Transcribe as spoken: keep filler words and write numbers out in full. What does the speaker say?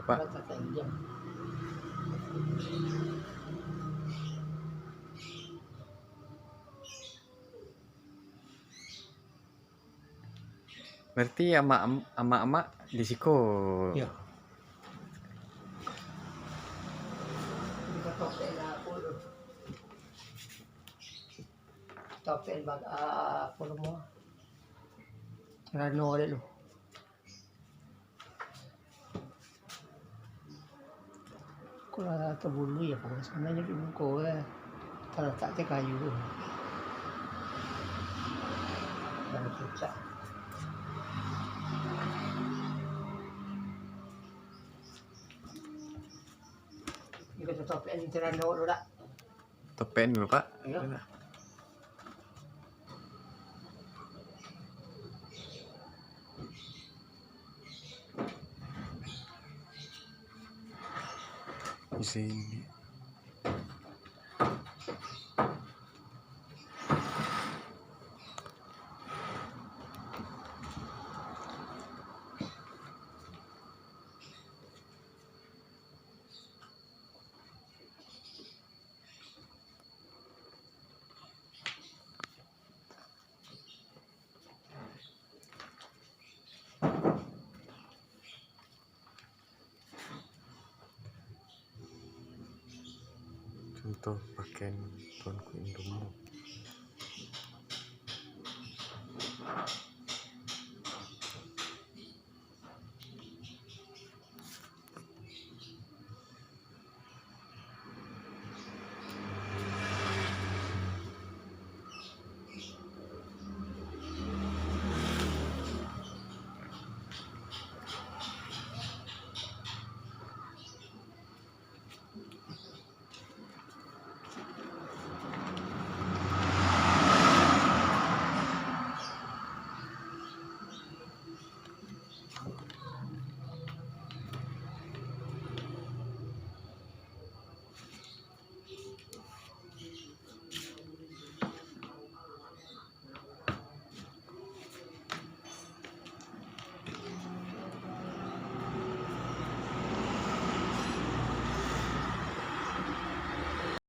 Pak. Berarti amak, amak-amak di siko. Iyo. Topeng bak, ah, apo namo? Rano dek lu. Kalau tabului, apo sabananyo di muko, eh, talatak teh kayu tu. Kalau pucak. Iko topeng rano dulu dak? Topeng dulu, Pak. Iyo. Di sini. Contoh pakaian Tuanku Indomie.